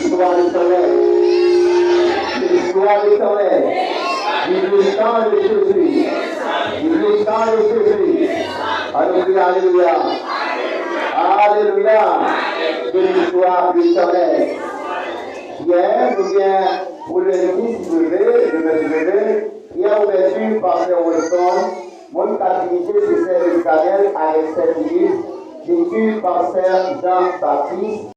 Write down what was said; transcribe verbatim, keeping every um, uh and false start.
Gloire à l'Éternel. Gloire à l'Éternel. Vive le sang de Jésus. Vive le sang de Jésus. Allons crier Alléluia. Alléluia. Béni soit l'Éternel. Yè, nou gen pou lendi, si Dye vle, demen, si Dye vle, yè ouvèti, pastè Wilson, moun k ap dirije se sè Elizabeth avèk sè Philippe, lekti pastè Jean Baptiste.